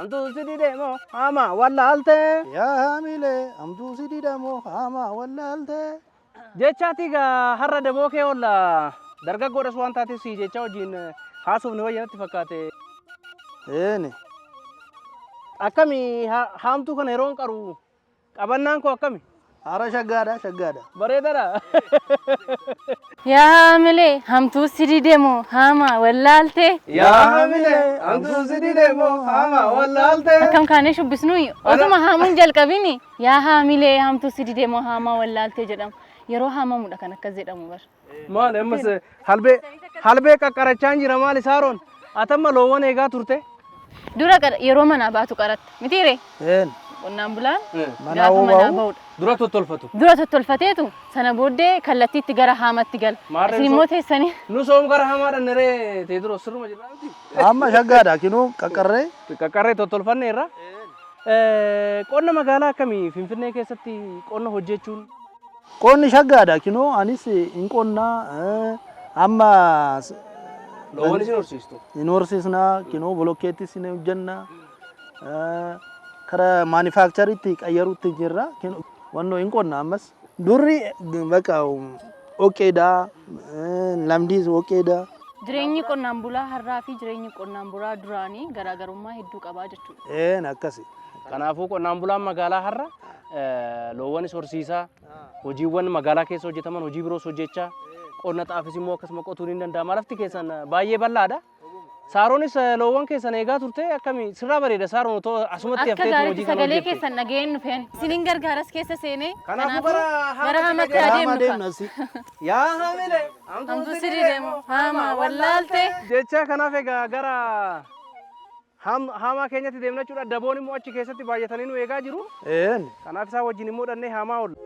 Hamtuu si dideemoo haamaa wallaalte. Yaa haamilee hamtuu si didamoo haamaa wallaalte. Jechaati egaa har'a daboo kee oolla dargaggoodhas waan taateef si jecha wajjin haasofni wayya natti fakkaate. Eeni. Akkami haamtuu kana yeroon qaru qabannaan koo akkami? Hara shaggaadha shaggaadha. Bareedaadha. Yaa haamilee hamtuu si didemoo haamaa wallaalte. Yaa haamilee hamtuu si didemoo haamaa wallaalte. Akkam kaanee shubbisnu otuma haamuun jalqabini yaa haamilee hamtuu si didemoo haamaa wallaalte jedhama. Yeroo haamamudha kan akkas jedhamu bar. Maali ammas halbee halbee qaqqarachaan jira maali saaroon? Atamma loowwan eegaa turte. Dura yeroo manaa baatu qaratta. Mitiire Een. qonnaan bulaan Manaa gaafa hoo manaa bahu. bahudha. Dura tottolfatu. Dura tottolfateetu sana booddee kallattiitti gara haamatti gala. Maarreen Isin immoo teessanii Nu soom gara hamaa dhanneree Teediroos sirruma jirraa miti. Amma shaggaadha kinuu qaqqarree. Qaqqarree tottolfanne irra. Qonna magaalaa akkamii Finfinnee keessatti qonna hojjechuun? Qonni shaggaadha kinuu anis hin qonnaa amma Loowwan isin horsiistu. hin horsiisnaa kinuu bolokkeettis hin hojjenna. Kara maanifaakchariitti qayyaruutti jirra. Wannoo hin qonna ammas. Durri bakka dhoqqeedha lamdiis dhoqqeedha. Jireenyi qonnaan bulaa har'aa fi jireenyi qonnaan bulaa duraanii garaagarummaa hedduu qabaa jechuudha. Een akkasi. Kanaafuu qonnaan bulaan magaalaa har'a loowwanis horsiisaa, hojiiwwan magaalaa keessa hojjetaman hojii biroos hojjechaa, qonna xaafis immoo akkasuma qotuun hin danda'ama. Lafti keessan baay'ee bal'aadha. Saaronis loowwan keessan eegaa turte akkami sirraa bareeda saaroon otoo asumatti Akka haftee gaariitti hojii kana sagalee hojjette. keessan dhaga'een dhufeen isinin gargaaras keessa seenee Kanaafuu gara gara haamatti haamatti qajeelaa. Haama adeemnu deemna si. Yaa haamilee Hamtuu si didemoo haamaa wallaalte. Jecha kanaaf egaa gara haamaa keenyatti deemna jechuudha. Daboon immoo achi keessatti baay'atanii nu eegaa jiru. Een. Kanaaf isaa wajjin immoo dhannee haamaa oolla.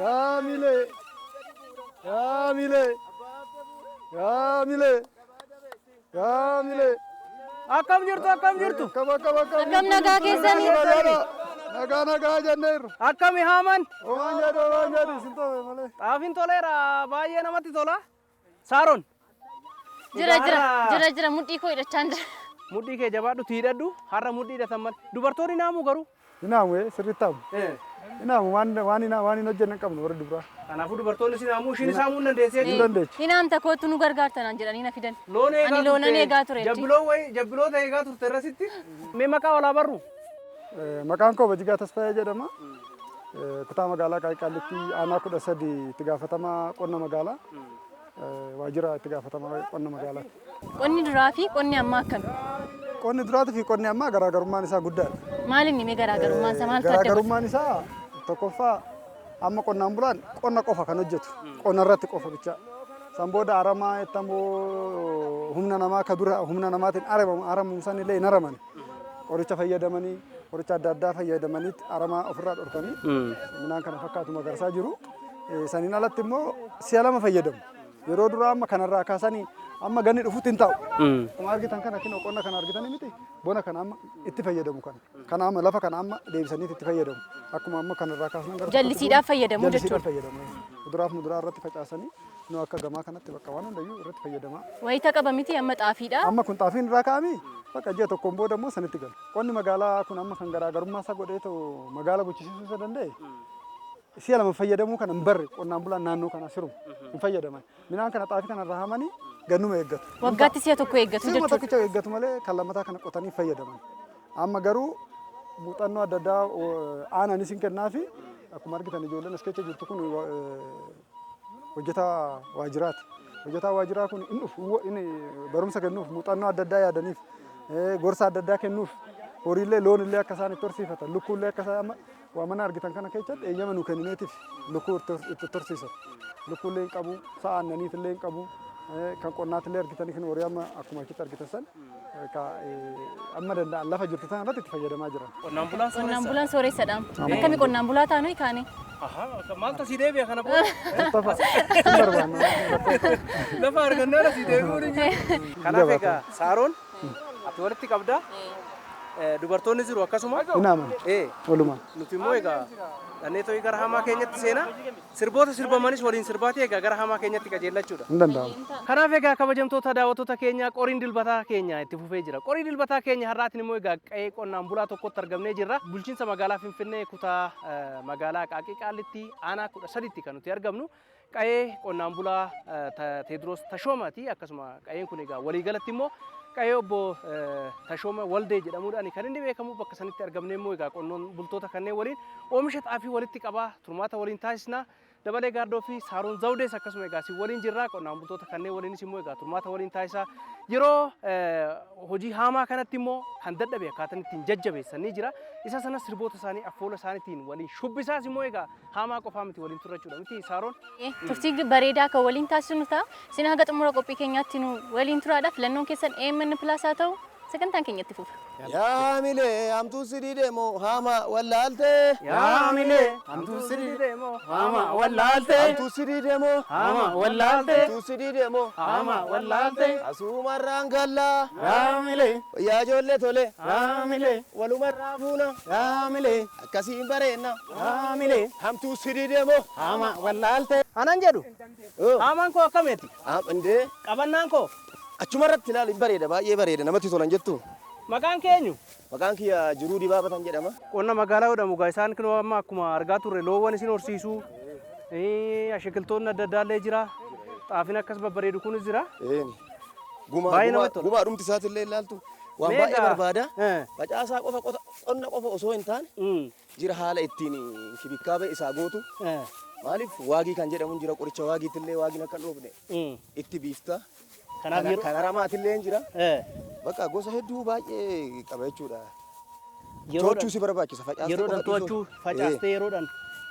Yaa milee. Yaa milee. Yaa milee. Yaa milee. Akkam jirtu akkam jirtu? Akkam akkam akkam. Akkam nagaa keessanii? Nagaa nagaa jenneerra. Akkami haaman? Waan jedhu waan jedhu isin tobe malee. Xaafiin toleera baay'ee namatti tola. Saaroon Jira jira jira jira mudhii koo hidhachaan jira. mudhii kee jabaadhu hidhadhu har'a mudhii hidhatan malee. Dubartoonni naamu garuu. Hinaamu sirriitti haamu. Hinaamu waan waan waan hin hojjenne hin qabnu warri dubaraa. Kanaafuu dubartoonni si naamuu ishiin saamuu hin dandeessee Hin dandeechi. Hinaamta kootu nu gargaartanaan jedhanii na fidan. Loon eegaa Ani loonan eegaa ture. Jabbiloo wayi jabbiloota eegaa turte irrasitti. Mee maqaa walaa barru? Maqaan koo Bajigaa Tasfaayee jedhama. Kutaa magaalaa Qaallitti aanaa 13 itti gaafatamaa qonna magaalaa. Waajjira itti gaafatamaa qonna magaalaati. Qonni duraa fi qonni ammaa akkami? Qonni duraatii fi qonni ammaa garaagarummaan isaa guddaadha. Maal inni mee garaagarummaan isaa maaltu adda godha? Garaagarummaan isaa tokkoffaa amma qonnaan bulaan qonna qofa kan hojjetu qonna irratti qofa bicha. San booda aramaa ittamoo humna namaa ka dura humna namaatiin aramamu aramuun san illee hin araman. Qoricha fayyadamanii qoricha adda addaa fayyadamanii aramaa ofirraa dhorkanii midhaan kana fakkaatu magarsaa jiru. Saniin alatti immoo si'a lama fayyadamu. Yeroo duraa amma kanarraa kaasanii amma ganni dhufutti hin taa'u. Akkuma argitan kana kinoo qonna kana argitanii miti bona kana amma itti fayyadamu kana. Kana amma lafa kana amma deebisanii itti fayyadamu. Akkuma amma kanarraa kaasnan gara Jallisiidhaaf fayyadamu jallisiidhaaf jechuudha. fayyadamu. Kuduraaf muduraa irratti facaasanii nu akka gamaa kanatti bakka waan hundayyuu irratti fayyadamaa. Wayita qaba miti amma xaafiidha. Amma kun xaafiin irraa kaa'amee bakka ji'a tokkoon booda immoo sanitti galu. Qonni magaalaa kun amma kan garaagarummaa isaa godhee ta'u magaala bulchisiisuu isa danda'e si'a lama fayyadamuu kana hin barre qonnaan bulaan naannoo kanaa siruma hin fayyadaman. Midhaan kana xaafii kana irraa hamanii gannuma eeggatu. Waggaatti si'a tokko eeggatu Si'uma jechuudha. tokkicha eeggatu malee kan lammataa kana qotanii fayyadaman. Amma garuu muuxannoo adda addaa aanaanis hin kennaafi akkuma argitan ijoolleen as keessa jirtu kun hojjetaa waajjiraati. Hojjetaa waajjiraa kun hin dhufu inni barumsa kennuuf muuxannoo adda addaa yaadaniif gorsa adda addaa kennuuf horiillee loonillee akka isaan itti horsiifatan lukkuullee akka isaan amma waa mana argitan kana keessatti eeyyama nu kennineetiif lukkuu itti horsiisan. Lukkuullee hin qabu, sa'a aannaniitillee hin qabu, kan qonnaatillee argitanii kan horii amma akkuma achitti argitan san amma danda'an lafa jirtu sana irratti itti fayyadamaa jiran. Qonnaan bulaan Qonnaan bulaan sooressadha. Akkami qonnaan bulaa taanu kaane? Maaltu asii deebi'a kana booda? Mustafa, hin barbaanna. Lafa argannaan asii deebi'uun hin jiru. Kanaaf egaa saaroon Ati walitti qabda. Dubartoonni jiru akkasuma. Hin amanu. Walumaan. Nuti immoo egaa dhannee to'ii gara hamaa keenyatti seenaa. Sirboota sirbamanis waliin sirbaatee egaa gara hamaa keenyatti qajeellachuudha. Hin danda'amu. Kanaaf egaa kabajamtoota daawwattoota keenya, qoriin dilbataa keenya itti fufee jira. Qorii dilbataa keenya har'aatiin immoo egaa qe'ee qonnaan bulaa tokkotti argamnee jirra. Bulchiinsa magaalaa Finfinnee kutaa magaalaa Aqaaqii Qaallitti aanaa 13tti kan nuti argamnu. Qe'ee qonnaan bulaa Teediroos Tashoomaati. Akkasuma qe'een kun egaa waliigalatti immoo qe'ee obbo Tashooma Waldee jedhamuudhaan kan inni beekamu. Bakka sanitti argamnee immoo egaa qonnaan bultoota kanneen waliin oomisha xaafii walitti qabaa turmaata waliin taasisna. Dabalee Gaardoo fi Saaroon Zawudees akkasuma egaa si waliin jirra. Qonnaan bultoota kanneen waliinis immoo egaa turmaata waliin taasisaa. Yeroo hojii haamaa kanatti immoo kan dadhabe akkaataan ittiin jajjabeessan ni jira. Isa sana sirboota isaanii affoola isaaniitiin waliin shubbisaas immoo egaa haamaa qofaa miti waliin turre jechuudha. Miti Saaroon? Turtii bareedaa kan waliin taasisnu ta'a. Isin haga xumura qophii keenyaatti nu waliin turaadha. Filannoon keessan AMN Plus haa ta'u, sagantaan keenya itti fufa. Yaa milee hamtuu sidii deemu haama wallaaltee. Yaa milee hamtuu sidii deemu haama wallaaltee. Hamtuu sidii deemu haama wallaaltee. Hamtuu sidii deemu haama wallaaltee. Asuumarraan gallaa. Yaa milee. Yaa ijoollee tole. Yaa milee. Walumarraa fuuna. Yaa milee. Akkasiin bareenna. Yaa milee. Hamtuu sidii deemu haama wallaaltee. Anan jedhu. Haamaan koo akkamiiti? Indee. Qabannaan koo. Achumarratti ilaali, bareeda, baay'ee bareeda, namatti tolan jettu. Maqaan keenyu? Maqaan kiyya Jiruu Dibaabatan jedhama. Qonna magaalaa jedhamu egaa isaan kunoo amma akkuma argaa turre loowwan isin horsiisuu, ashikiltoonni adda addaa illee jira. Xaafiin akkas babbareedu kunis jira. Gumaa gumaa dhumti isaatillee ilaaltu waan baay'ee barbaada. Facaasaa qofa qonna qofa osoo hin taane jira haala ittiin kibikkaabee isaa gootu. Maaliif waagii kan jedhamu jira, qoricha waagiitillee waagiin akka hin dhoofne itti biifta. Kanaaf yeroo Kan haramaatillee jira. Bakka gosa hedduu baay'ee qaba jechuudha. Yeroodhaan To'achuu si barbaachisa. Facaastee yeroodhaan qofa dhiisuu. to'achuu, facaastee yeroodhaan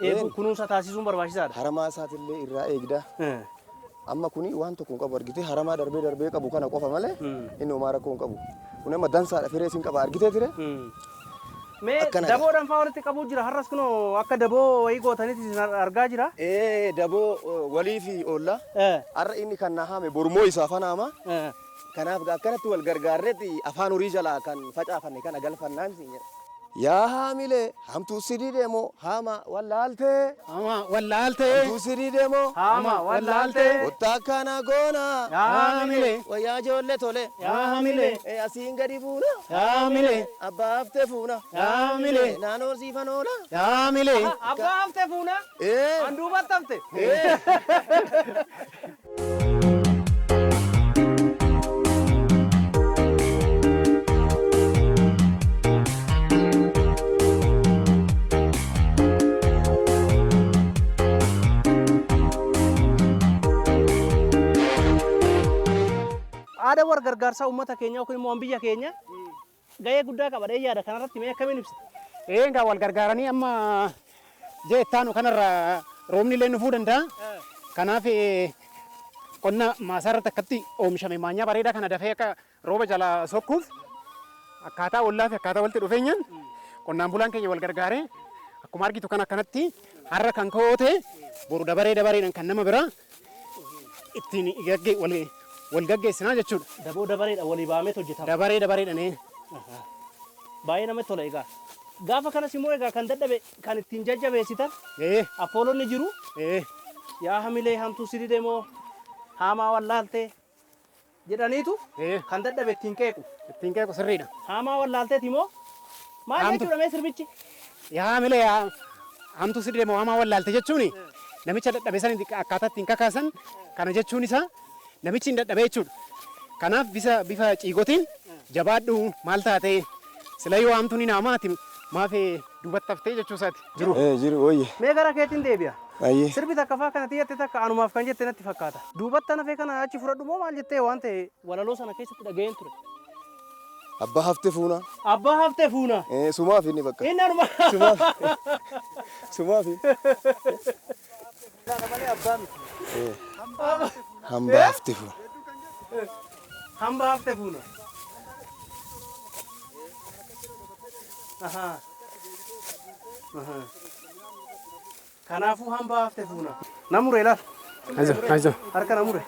eeguu, kunuunsa taasisuun barbaachisaadha. Haramaa isaatillee irraa eegda. Amma kuni waan tokko hin qabu argitee, haramaa darbee darbee qabu kana qofa malee inni homaa rakkoo hin qabu. Kun amma dansaadha, firee siin qaba argitee ture. Mee Akkana. Daboodhaan fa'aa walitti qabuu jira. Har'as kunoo akka daboo wayii gootanitti isin argaa jira. Daboo walii fi oollaa. Har'a inni kan na haame bormoo isaa fanaama. Kanaaf akkanatti wal gargaarreetti afaan horii jalaa kan facaafanne kana galfannaan siin jedha. Yaa haamilee hamtuu sidii deemu haama wallaaltee. Haama wallaaltee. Hamtuu sidii deemu haama wallaaltee. Kottaa akkana goona. Yaa haamilee. Wayyaa ijoollee tole. Yaa haamilee. Asiin gadi fuuna. Yaa haamilee. Abbaa haftee fuuna. Yaa haamilee. Naannoo horsiifan oola. Yaa haamilee. Abbaa haftee fuuna. An duubatti hafte. Aadaa wal gargaarsaa uummata keenyaa yookiin immoo biyya keenya gahee guddaa qaba dhee yaada kanarratti mee akkamiin ibsita? Egaa wal gargaaranii amma jeettaanu kanarra roobni illee dhufuu danda'a. Kanaaf qonna maasaa irratti akkatti oomishame maanyaa bareedaa kana dafee akka rooba jalaa sokkuuf akkaataa ollaa fi akkaataa walitti dhufeenyaan qonnaan bulaan keenya wal gargaaree akkuma argitu kan akkanatti har'a kan ka'oote boru dabaree dabareedhaan kan nama biraa ittiin wal gaggeessinaa jechuudha. Daboo dabareedha walii baameet hojjetama. Dabaree dabareedhaan. Baay'ee namatti tola egaa. Gaafa kanas immoo egaa kan dadhabe kan ittiin jajjabeessitan affoolonni jiru. Yaa hamilee hamtuu sidii deemoo haamaa wallaaltee jedhaniitu kan dadhabe ittiin qeequ. Ittiin qeequ sirriidha. Haamaa wallaalteeti immoo maal jechuudha mee sirbichi? Yaa hamilee hamtuu sidii deemoo haamaa wallaalte jechuuni namicha dadhabe san akkaataa ittiin kakaasan kana jechuun isaa namichi hin dadhabee jechuudha. Kanaaf bifa ciigotiin jabaadhu maal taate silayyoo hamtuun hin haamaati maaf duubatti haftee jechuu isaati. Jiru. Jiru ooyye. Mee gara keetiin deebi'a. Ayyee. Sirbi takka faa kana xiyyatte takka anumaaf kan jette natti fakkaata. Duubatti hafee kana achi fudhadhu moo maal jettee waan ta'e walaloo sana keessatti dhaga'een ture. Abbaa haftee fuuna. Abbaa haftee fuuna. Sumaaf inni bakka. Inni anuma. Sumaaf. Sumaaf. Hambaa haftee fuuna. Hambaa haftee fuuna. Ahaa. Ahaa. Kanaafuu hambaa haftee fuuna. Namure ilaal. Aizo, aizo. Harka namure.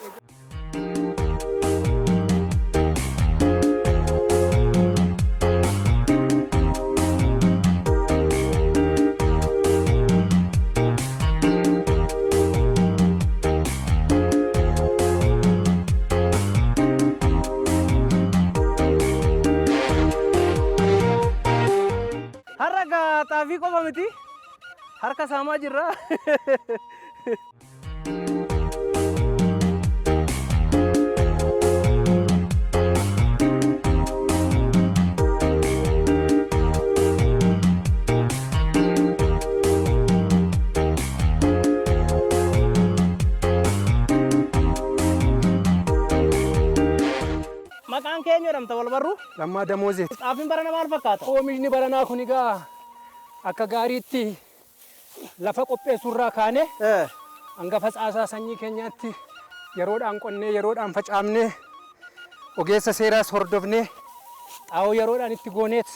miti harka saamaa jirra. Maqaan keenya jedhamta wal barru. Lammaa Damoozeeti. Xaafiin barana maal fakkaata? Oomishni baranaa kun egaa akka gaariitti lafa qopheessuurraa kaane hanga facaasaa sanyii keenyaatti yeroodhaan qonnee yeroodhaan facaafnee ogeessa seeraas hordofnee xaa'oo yeroodhaan itti gooneet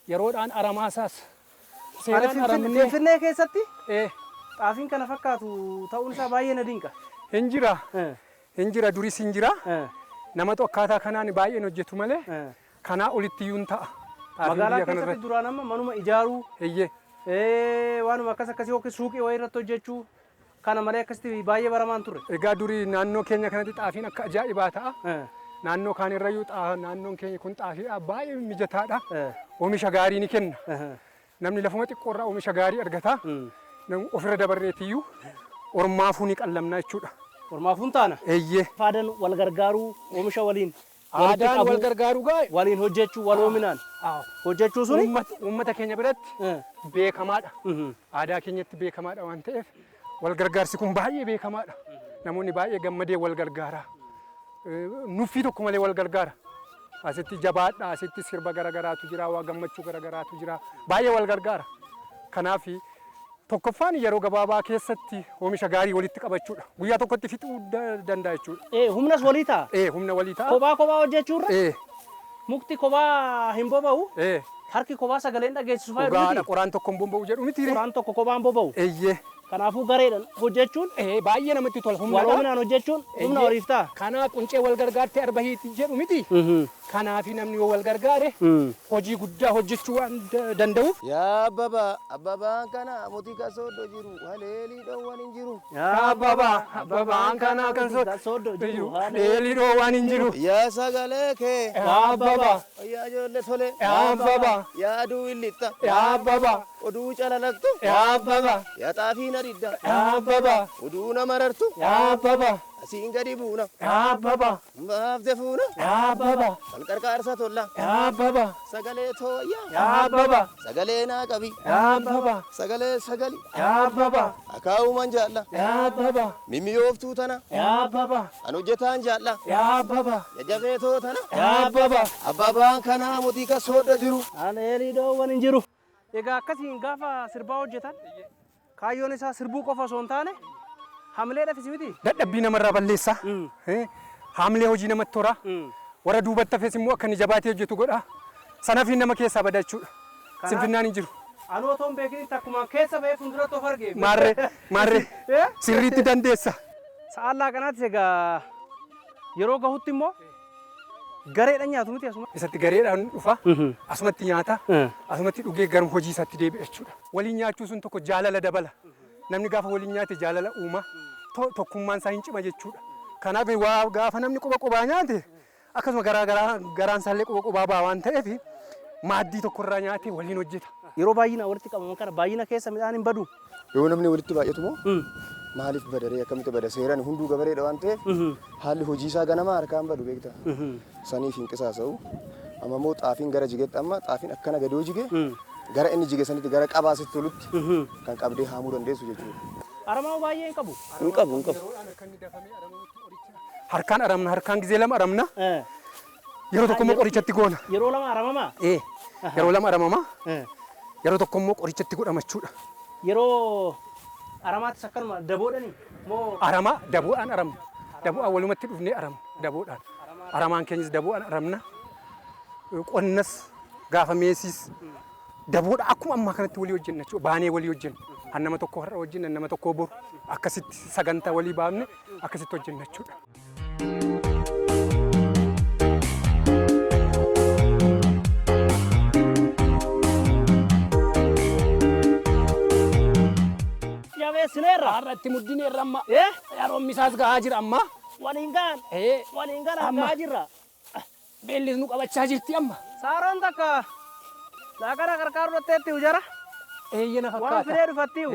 yeroodhaan aramaasaas seeraan aramnee. Finfinnee keessatti xaafiin kana fakkaatu ta'uun isaa baay'ee na dinqa. Hin jira. Hin jira duris hin jira. Namatu akkaataa kanaan baay'een hojjetu malee kanaa olitti iyyuu hin ta'a. Magaalaa keessatti duraan amma manuma ijaaruu waanuma akkas akkasii yookiin suuqii wayii irratti hojjechuu kana malee akkasitti baay'ee baramaan turre. Egaa durii naannoo keenya kanatti xaafiin akka ajaa'ibaa ta'a. Naannoo kaan irrayyuu naannoon keenya kun xaafiidhaaf baay'ee mijataadha. Oomisha gaarii ni kenna. Namni lafuma xiqqoorraa oomisha gaarii argata. Ofirra dabarreetiyyuu ormaafuu ni qallamna jechuudha. Ormaafuun taana. Eeyyee. Faadaan wal gargaaruu oomisha waliin. Aadaan wal gargaaruu gaa. Waliin hojjechuu waloominaan. Hojjechuu suni. Uummata keenya biratti beekamaadha. Aadaa keenyatti beekamaadha waan ta'eef wal gargaarsi kun baay'ee beekamaadha. Namoonni baay'ee gammadee wal gargaara. Nuffii tokko malee wal gargaara. Asitti jabaadha, asitti sirba garagaraatu jira, waa gammachuu garagaraatu jira. Baay'ee wal gargaara. Kanaaf tokkoffaan yeroo gabaabaa keessatti oomisha gaarii walitti qabachuudha. Guyyaa tokkotti fixuu danda'a jechuudha. Humnas walii ta'a. Humna walii ta'a. Kophaa kophaa hojjechuurra. Mukti kophaa hin boba'u. Harki kophaa sagaleen dhageessisu fayyadu miti. Dhugaadha qoraan tokko hin bobba'u jedhu miti. Qoraan tokko kophaa hin bobba'u. Eeyyee. Kanaafuu gareedhaan hojjechuun. Baay'ee namatti tola. Humna waloominaan hojjechuun humna waliif ta'a. Kanaaf quncee wal gargaarte arba hiiti jedhu miti. Kanaaf namni yoo wal gargaare hojii guddaa hojjechuu waan danda'uuf. Yaa abbabaa abbabaan kana mootii kan sooddoo jiru haleelii dhoowwan hin jiru. Yaa abbabaa abbabaan kana kan sooddoo jiru haleelii dhoowwan hin jiru. Yaa sagalee kee. Yaa abbabaa. Yaa ijoollee tole. Yaa abbabaa. Yaa aduu illixxa. Yaa abbabaa. Oduu calalaqxu. Yaa abbabaa. Yaa xaafii na didda. Yaa abbabaa. Oduu na marartu. Yaa abbabaa. Asiin gadi buuna. Yaa abbabaa. Baafte fuuna. Yaa abbabaa. Wal qarqaarsa tolla. Yaa abbabaa. Sagalee tooyyaa. Yaa abbabaa. Sagalee naa qabi. Yaa abbabaa. Sagalee sagali. Yaa abbabaa. Akaa'uman jaalla. Yaa abbabaa. Mimmiyooftuu tana. Yaa abbabaa. An hojjetaan jaalla. Yaa abbabaa. Jajjabee too tana. Yaa abbabaa. Abbabaan kanaa mootii kan soodda jiru. Haleelii dhoowwan hin jiru. Egaa akkasiin gaafa sirbaa hojjetan kaayyoon isaa sirbuu qofa osoo hin taane hamileedhaafis miti. Dadhabbii namarraa balleessa. Hamilee hojii namatti tora. Warra duubatti hafes immoo akka inni jabaatee hojjetu godha. Sanaaf nama keessaa bada jechuudha. Sinfinnaan hin jiru. Anuu otoo hin beekinitti akkuma keessa ba'ee fuulduratti of arge. Maarree maarree sirriitti dandeessa. Sa'aan laaqanaattis egaa yeroo gahutti immoo gareedhaan nyaatu miti asuma. Isatti gareedhaan dhufa. Asumatti nyaata. Asumatti dhugee gara hojii isaatti deebi'a jechuudha. Waliin nyaachuu sun tokko jaalala dabala. Namni gaafa waliin nyaate jaalala uuma. Tokkummaan isaa hin cima jechuudha. Kanaaf waa gaafa namni quba qubaa nyaate akkasuma garaa garaa garaan isaallee quba qubaa ba'a waan ta'eef maaddii tokkorraa nyaate waliin hojjeta. Yeroo baay'ina walitti qabaman kana baay'ina keessa midhaan hin badu. Yoo namni walitti baay'atu moo maaliif badaree akkamitti bada seeraan hunduu gabareedha waan ta'eef haalli hojii isaa ganamaa harkaan badu beekta. Saniif hin qisaasa'u. Amma immoo xaafiin gara jigetti amma xaafiin akkana gadi yoo jige gara inni jige sanitti gara qabaasitti tolutti kan qabdee haamuu dandeessu jechuudha. Aramaa baay'ee hin qabu. Hin qabu hin qabu. Harkaan aramna harkaan gizee lama aramna. Yeroo tokko immoo qorichatti goona. Yeroo lama aramamaa? Yeroo lama aramamaa. Yeroo tokko immoo qorichatti godhama jechuudha. Yeroo aramaattis akkanuma daboodhani moo? Aramaa daboodhaan aramna. Daboodhaan walumatti dhufnee aramna daboodhaan. Aramaan keenyas daboodhaan aramna. Qonnas gaafa meesiis daboodha akkuma ammaa kanatti walii hojjenna jechuudha. Baanee walii hojjenna. Han nama tokko har'a hojjenna nama tokko boru akkasitti sagantaa walii baafne akkasitti hojjenna jechuudha. Jabeessineerra. Har'a itti muddineerra amma. Yeroon misaas gahaa jira amma. Waliin gahan. Waliin gahan gahaa jirra. Beellis nu qabachaa jirti amma. Saaroon takka laaqana qarqaaru dhatteetti ujara. Eeyyana Waan fakkaata. fidee dhufattiiyu.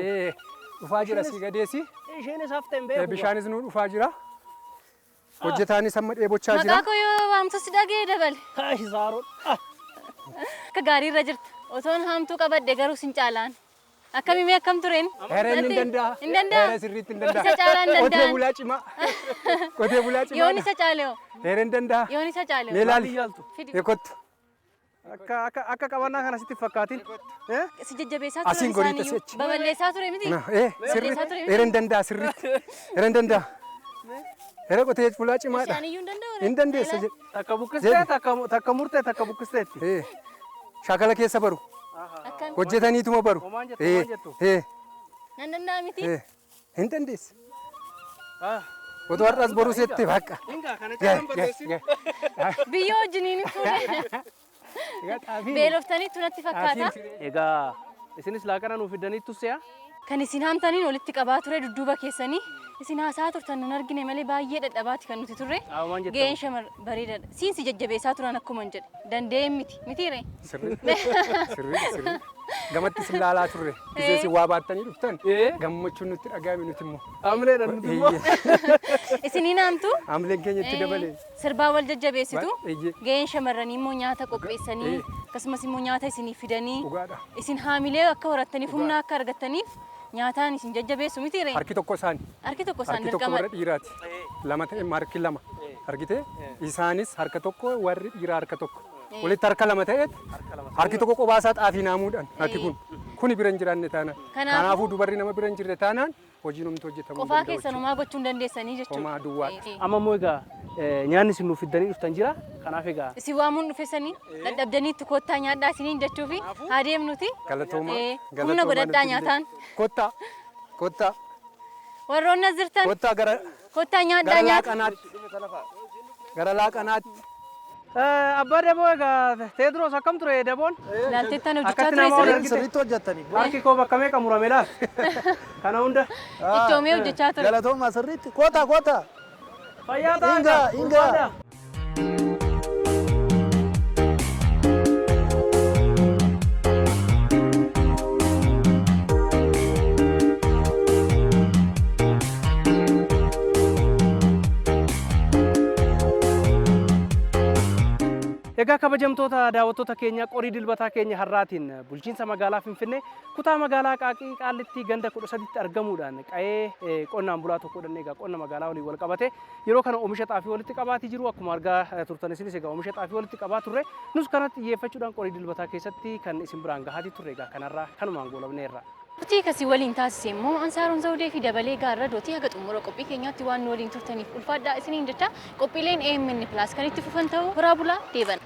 Dhufaa jira si gadeesi. Isheenis hafte hin beeku. Bishaanis nu dhufaa jira. Hojjetaanis amma dheebochaa jira. Maqaa koo yoo waamtu si dhagee dabale. Ay Saaroon. Akka gaarii irra jirta. Otoon haamtuu qabadhe garuu sin caalaan. Akkamii akkam tureen? Hereen hin danda'a. Hin danda'a. Heree sirriitti hin danda'a. Isa caalaa hin Qotee danda'an. bulaa cimaa. Qotee bulaa cimaa. Yoon isa caale hoo? Hereen danda'a. Yoon isa caale Mee hoo? laali. Fidi. Eekottu. Akka qabannaa kana sitti fakkaatin. Si jajjabeessaa ture Asiin gorii isaaniyyuu. taseechi. Babal'eessaa ture miti? Sirriitti. ture miti? Hereen danda'a sirriitti. Hereen danda'a. Heree qotee bulaa cimaadha. Isaaniyyuu hin danda'u. Hin dandeessa jedhe. Takka buqqistee takka murtee takka buqqisteetti. Shaakala keessa baru. Akkam? Hojjetaniituma baru. Homaan jettu, homaan jettu. Nan danda'a miti? Hin dandeesse. Otoo har'as boruu seette bakka. Hingaa kana caalaan balleessin. Biyyoo wajjiniin hin fuudhe. Beeloftaniitu natti fakkaata. Egaa isinis laaqana nuuf fidaniittu si'a. Kan isin haamtaniin walitti qabaa ture dudduuba keessanii isin haasaa turtan nun argine malee baay'ee dadhabaati kan nuti turre. Homaan jettu. Ga'een shamar bareedaadha. Siin si jajjabeessaa turan akkuma hin jedhe. Danda'een miti. Mitiire? Sirrii sirrii sirrii. Gamatti isin laalaa turre. Isee isin waa baattanii dhuftan gammachuun nutti dhaga'ame nuti immoo. Amleedha nuti immoo. Isiniin haamtu? Amleen keenya itti dabale. Sirbaa wal jajjabeessitu. Eeyyee. Ga'een shamarranii immoo nyaata qopheessanii akkasumas immoo nyaata isiniif fidanii Dhugaadha. isin haamilee akka horattaniif humna akka argattaniif nyaataan isin jajjabeessu mitiire? Harki tokko isaani. Harki tokko isaan Harki tokko warra dirqama. dhiiraati. Lama ta'e harki lama. Argitee? Isaanis harka tokko warri dhiiraa harka tokko. Walitti harka lama ta'eet harki tokko qobaasaa xaafii naamuudhaan harki kun. Kuni bira hin jiraanne taanaan. Kanaafuu dubarri nama bira hin jirre taanaan hojiin homtuu hojjetamuu Qofaa keessan homaa gochuu hin dandeessanii jechuudha. Homaa duwwaadha. Amma immoo egaa nyaanni isin nuuf fiddanii dhuftan jira. Kanaaf egaa Isin waamuun dhufesanii dadhabdaniitti kottaa nyaadhaa isiniin jechuufi haa deemnuti. Galatooma. Humna godhadhaa nyaataan. Kottaa. Kottaa. Warroonni as jirtan Kottaa gara kottaa nyaadhaa gara nyaata. laaqanaatti. Gara laaqanaatti. Abbaa Daboo egaa Teedroos akkam ture Daboon? Laalteettaan hojjechaa Akkatti ture nama wal sirriitti. argite. Sirriitti hojjettanii. Harki koo bakka meeqa murame laal? Kana hunda. Ittoomee hojjechaa ture. Galatooma sirriitti. Koota koota. Fayyaa ta'aa. Inga inga. Egaa kabajamtoota daawwattoota keenya qorii dilbataa keenya har'aatiin bulchiinsa magaalaa Finfinnee kutaa magaalaa Aqaaqii Qaallittii ganda 13tti argamuudhaan qa'ee qonnaan bulaa tokko dhannee egaa qonna magaalaa waliin wal qabate yeroo kana oomisha xaafii walitti qabaatii jiru akkuma argaa turtan isinis egaa oomisha xaafii walitti qabaa turre nus kanatti xiyyeeffachuudhaan qorii dilbataa keessatti kan isin biraan gahaatii turre egaa kanarraa kanumaan goolabneerra. Turtii kasii waliin taasise immoo Ansaaruun Zawudee fi Dabalee Gaarradootii haga xumura qophii keenyaatti waan nu waliin turtaniif ulfaadhaa isiniin jecha qophiileen AMN Plus kan itti fufan ta'uu horaa bulaa deebana.